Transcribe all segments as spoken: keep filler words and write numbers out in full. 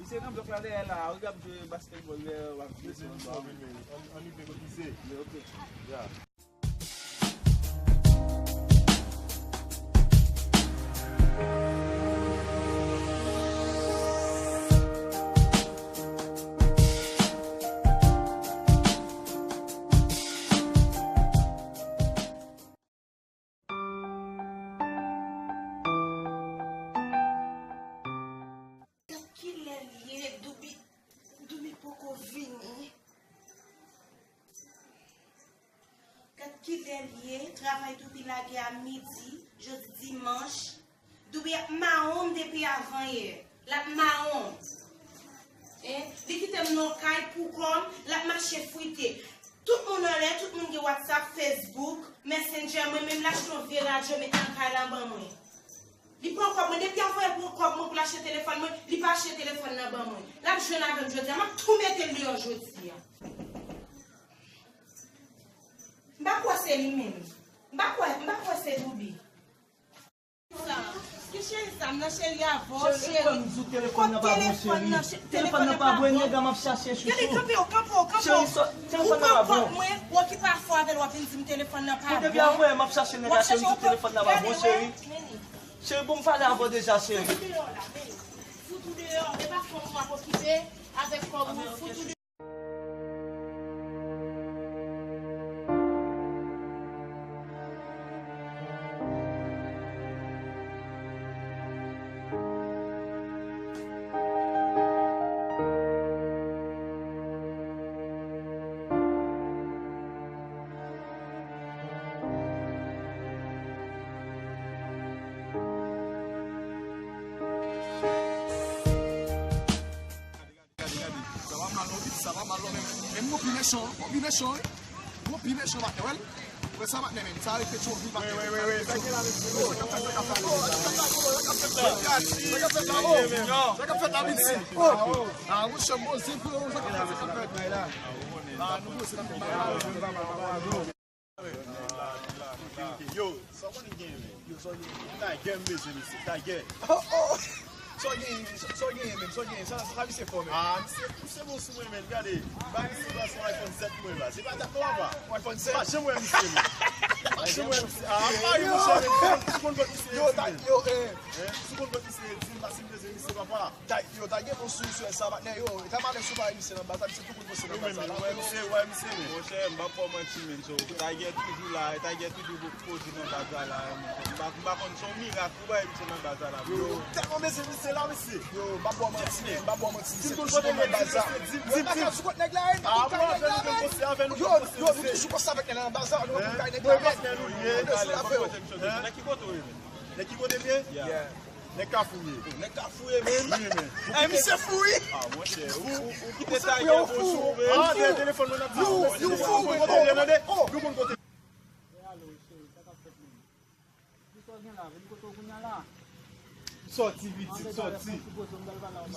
Misye nan blòk la dèyè la, wi, k ap jwe baskètbòl, lè w ap jwe. Ann rive kot misye. Ok. Gad kilè l ye, Doubi, Doubi poko vini. Gad kilè l ye, travay Doubi lage a midi, jodi dimanch. Doubi ap mawon m depi avan yè. L ap mawon m. Hein? Li kite m nan yon kay pou kò m, l ap mache frite. Tout moun anlè, tout moun gen WhatsApp, Facebook, Messenger, mwen menm l achte yon vye radyo met nan kay la ban mwen. Li pran kòb mwen, depi avan yè l pran kòb mwen pou l achte telefòn mwen, li pa achte telefòn nan ban mwen. L ap jwenn avè m jodi a, m ap tou mete l deyò jodi a. M pa kwè se li menm. M pa kwè, m pa kwè se Doubi. Sa, ki cheri sa, m nan cheri avè w, cheri. Cheri, fò m di w telefòn nan pa bon, cheri. Telefòn nan pa bon, nèg la m ap chache, chouchou. Gade, kanpe w, kanpe w, kanpe w. Cheri, telefòn nan pa bon. Ou pran kòb mwen, w okipe afè w avè l, w ap vin di m telefòn nan pa bon. Ou depi avè m ap chache nèg la, cheri, m di w telefòn nan pa bon, cheri. Cheri, bon, m pale avè w deja, cheri. Fout ou deyò la, men fout ou deyò, e pa fanm ou ap okipe avèk kòb ou, fout ou deyò. Gade, gade, sa pa mal non, sa pa mal non, men, men m gon pi mechan, gon pi mechan, wi. Gon pi mechan, patnè, wè l. Wè sa, patnè, men, sa rete tchonvi, patnè. Wi, wi, wi, wi. Sa k ap fèt la, sa k ap fèt la, sa k ap fèt la, sa k ap fèt la, Misi? Oh! Ah, monchè, m poze pou yo, sa k ap fèt, sa k ap fèt. Ah, nou poze, sa k ap fèt. Yo, sa w konnen gen, men? Yo, sa w gen? Tagè m bezwen, mesye, tagè. Oh, oh. Sa w gen, sa w gen, men? Sa w gen, sa, sa misye fò, men? Ah, misye pouse bon sou mwen, men. Gade, m bay misye baz yon iPhone sèt pou mwen, baz. Se pa dat non, papa. iPhone sèt? Pa janm wè misye, men. Pa janm wè misye. Ah, pa yon monchè, men. Sou konn, sou konn kot misye ye, di m. Yo, eh. Hein? Sou konn kot misye ye, di m, pase m bezwen misye, papa. Ta, yo, ta gen bon sou, sou sa, patnè, yo. E ta malè sou pa misye nan baz la, misye tou konn poste nan baz la. Ou wè misye, ou wè misye, men. Monchè, m p ap fè w manti, men, so, tagè toujou la, tagè toujou poze nan baz la, la, men. M pa, m pa konn, se yon mirak ou bay misye nan baz la, la. Yo, yo, tèlman bezwen misye la, mesye. Yo, m p ap fè w manti, men, m p ap fè w manti, misye toujou konn nan baz la. Yo, m pa ka sou kont nèg la, men, m pa kont kay nèg la, men. Yo, yo, nou toujou konsa avèk nèg la nan baz la, nou konn kay nèg la, men. Nèg ki kote w ye, men? Nèg Kafou ye. Nèg Kafou ye, men. Wi, men. Ey, misye fou, wi. Ah, monchè, ou, ou, ou kite tagè bon sou ou, men. Ah, dèyè telefòn mwen ap di ou, men. Yo, yo fou, wi. Nou konn kote l ye, tande. Nou konn kote. Alo, cheri, sa k ap fèt, men? Ki sa w gen la? Vin kote w kounye a la? Sòti, pitit, sòti.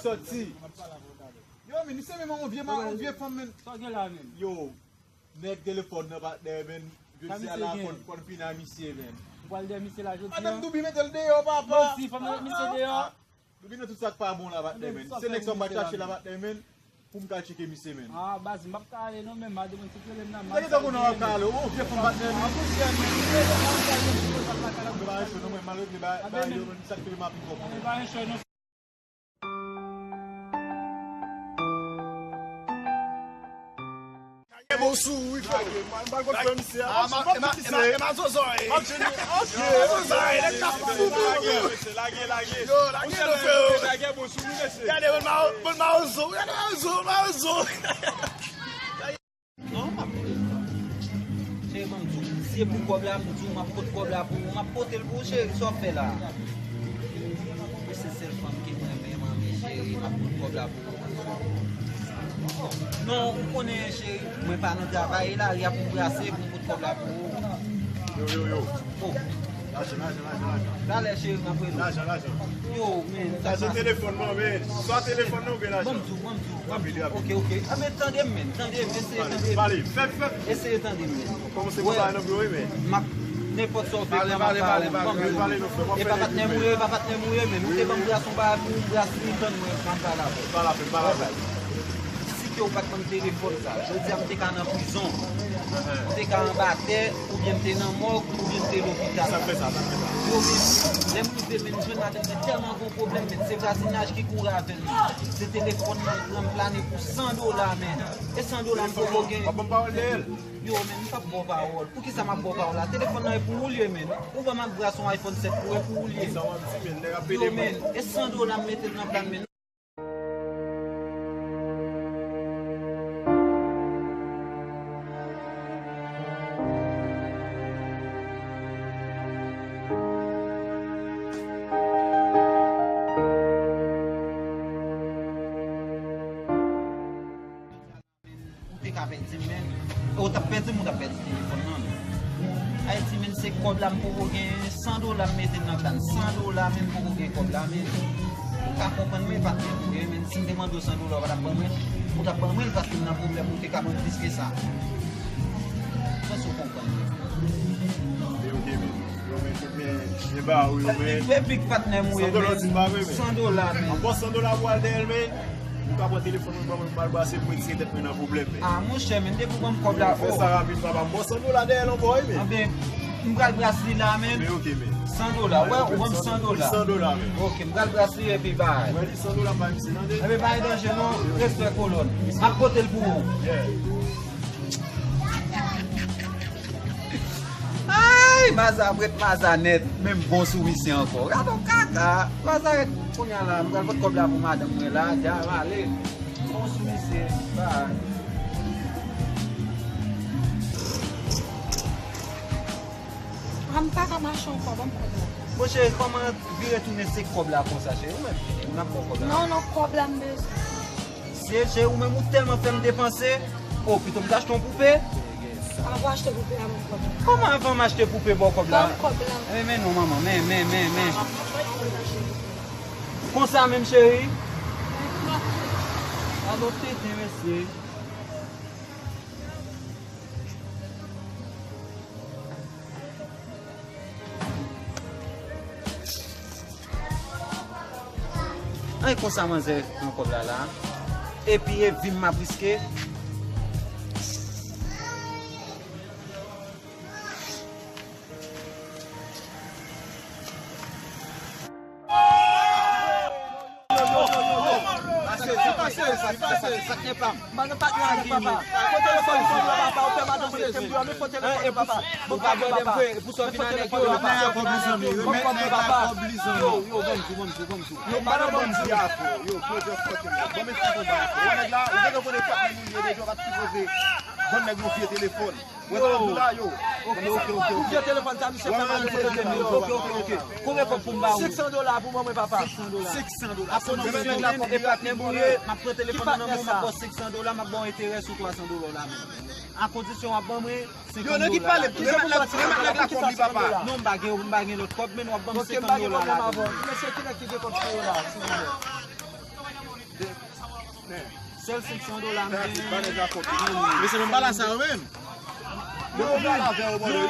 Sòti. Yo, men, misye menm yon vye ma-, yon vye fanm, men. Sa w gen la, men? Yo. Nèg telefòn nan, patnè, men, jodi a la, fò n, fò n fini a misye, men. Ou pral dèyè misye la jodi a? Patnè, m Doubi mete l deyò, papa. Doubi nan tout sa k pa bon la, patnè, men. Se nèg sa m pral chache la, patnè, men, pou m ka tcheke misye, men. Ah, baz, m p ap ka ale non, men, madanm mwen, si w rele m nan, m ap ka ale. Ou vye fanm, patnè, men. Ou pa cho non, men, malgre ba, ba yo, men, sa k fè m ap fò, men. Tagè bon sou ou, wi, frè. Mwen pa konn frè misye a. Ah, ma, ma, ma, ma zozo, eh. Ma zozo, eh, nèg ka fou. Lage, lage. Yo, lage, non, frè. Tagè bon sou ou, mesye. Gade, bon, ma, bon, mawozo. Gade, mawozo, mawozo. Non, m ap fè. Cheri, ban m di w, si e pou kòb la, m di w, m ap pot kòb la pou ou, m ap pote l pou ou, cheri, sa w ap fè la? Ou se sèl fanm ke m renmen, manmi, cheri, m ap pot kòb la pou ou. Non, ou konnen, cheri, mwen pa nan travay, lari a pou m brase, pou m pot kòb la pou ou. Yo, yo, yo. Oh. Lajan, lajan, lajan, lajan. Talè, cheri, m ap rele w. Lajan, lajan. Yo, men, sa. Lajan, telefòn mwen, men. Swa telefòn nan oubyen lajan. Ban m di w, ban m di w, ban m di w. Rapid, rapid. Ok, ok. A, men tande m, men. Tande m, eseye tande m. Pale, pale. Fè, fè. Eseye tande m, men. Kòmanse konsa, non, bro, wi, men. M ap, nenpòt sa w fè, pale, pale, pale, pale, pale, non, frè, e pa patnè m ou ye, e pa patnè m ou ye, men. Ou te ban m brase yon bagay pou m brase li, tann mwen, m ap pale avè w. Pale avè m, pale avè m. Si ke w pa t ban m telefòn sa, jodi a m te ka nan prizon. M te ka anba tè, oubyen m te nan mòg, oubyen m te lopital. Sa fè sa, sa fè sa. Yo, men, lè m rive, men, m jwenn madanm mwen tèlman gon pwoblèm, men, se vwazinaj ki kouri avè l, men. Se telefòn nan l pran, m plane pou san dola, men. E san dola m poko gen. W ap ban m pawòl dèyè l? Yo, men, m p ap ba w pawòl. Poukisa m ap ba w pawòl la? Telefòn nan e pou ou l ye, men. Ou ban m ak bras yon iPhone sèt pou, e pou ou l ye. Sa w ap di, men, nèg ap pede, men. Yo, men, e san dola m mete l nan plan, men. Ou te ka pèdi m, men. Ou t ap pèdi m, ou t ap pèdi telefòn nan, men. Ayiti, men, se kòb la m poko gen, san dola m mete nan kan, san dola, men, m poko gen kòb la, men. Ou ka konprann mwen, patnè m ou ye, men, si m te mande w san dola, ou pa t ap ban mwen, ou t ap ban mwen l, paske m nan pwoblèm, ou te ka ban m plis ke sa. Panse w konprann mwen. Men, ok, men. Yo, men, tout men, men ba ou yo, men. E big patnè m ou ye, men. San dola, men. An bon san dola pou al dèyè l, men. Ou ka pran telefòn mwen, ban mwen, m al brase pou m retire tèt mwen nan pwoblèm, men. A, monchè, men, depi w ban m kòb la, fè sa rapid, papa. M ba w san dola dèyè l ankò, wi, men. Anben, m pral brase li la, men. Men, ok, men. San dola, wè, ou ban m san dola. San dola, men. Ok, m pral brase li epi bay. Wè, li san dola, bay misye, tande? Anben, pa gen danje, non. Respè, kolòn. M ap pote l pou ou. Yeah. Ay, maza ap ret maza nèt, menm bon sou misye ankò. Gade yon kaka, maza ret kounye a la, m pral pot kòb la pou madanm mwen la, dja m ale. Bon sou misye, bay. A, m pa ka mache ankò, ban m kòb la. Bon, cheri, kòman vire tounen se kòb la konsa, cheri? Ou menm, ou n ap ba w kòb la. Non, non, kòb la m bezwen. Se, se ou menm ou tèlman fè m depanse. O, pito m t achte yon poupe. Avan w achte poupe a, ban m kòb la. Kòman avan m achte poupe ba w kòb la? Ban m kòb la. Men, men non, manman. Men, men, men, men. Konsa menm, cheri? Alo, tenten, mesye. Ay, konsa manzè pran kòb la la. Epi e vi m m ap riske. Pase, pase, pase, pase. Sa k gen pa m. M pa gen patnè avèk papa. Kote yo sòti sou papa, ou fè madanm rete m deyò, men kote yo sòti papa. Bon, pa bòdè m vre, pou sòt vin a nèg yo, yo pa fè kòb li zanmi, remèt nèg la kòb li zanmi. Yo, yo, ban m di, ban m di, ban m di. Yo, pa nan ban m di a, frè, yo, Claude, yo, frè, yo. Ban m esplike w bagay, frè. Wè nèg la, ou gentan konnen patnè nou li ye deja, w pa t sipoze ban nèg yon vye telefòn. Wè sa m di w la, yo. Ok, ok, ok, ok. Pou vye telefòn sa, misye fè mal pou mwen. Ok, ok, ok. Konbyen kòb pou m ba ou? Senk san dola pou mwen, papa. Senk san dola. Senk san dola. Ap konn mwen menm e patnè m ou ye, m ap pran telefòn nan men w, m ap ba w senk san dola, m ap ba w enterè sou twa san dola w la menm. A kondisyon w ap ban mwen senkant dola. Yo, nèg ki pale, remèt nèg la kòb li, papa. Non, m pa gen, m pa gen lòt kòb, men w ap ban m senkant dola la. Mesye, kilè ki gen kòb sa yo la, silvouplè? Sèl senk san dola m gen. Mesye, men m pale sa yo menm. Yo, yo,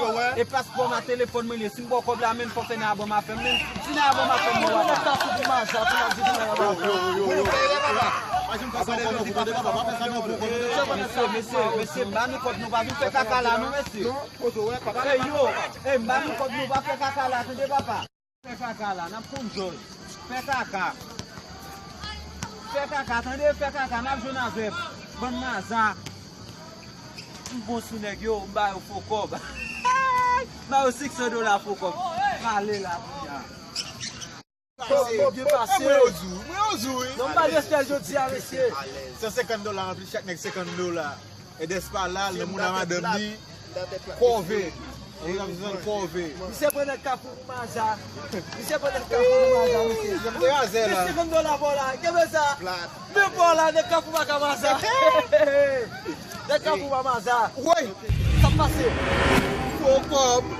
yo, wè. E paspò m a telefòn mwen li ye. Si m ba w kòb la, men fòk fè nèg la ban m afè m, men si nèg la ban m afè m, mwen pa. Mesye, mesye, mesye, m ba nou kòb nou, pa vin fè kaka la, non, mesye. Ey, yo, ey, m ba nou kòb nou, pa fè kaka la, tande, papa. Fè kaka la, n ap konn jòj. Fè kaka. Fè kaka, tande, fè kaka, n ap jwenn avè m. Bann maza. M bon sou nèg yo, m ba yo fo kòb. M ba yo senk san dola fo kòb. M ale la, kounye a. Pase, byen pase. Mwen yo di w, mwen yo di w, wi. Non, m ba respè jodi a, mesye. San senkant dola anplis, chak nèg senkant dola. Edès pa la, l nan moun a madanm li. Kòve. Ou ap jwenn kòve. Misye pran nèg Kafou pou maza. Misye pran nèg Kafou pou maza, mesye. Yo mete razè la. Senkant dola pou la. Kenbe sa. Men pou la, nèg Kafou pa ka maza. Nèg Kafou pa maza. Woy. Sa pase. Fo kòb.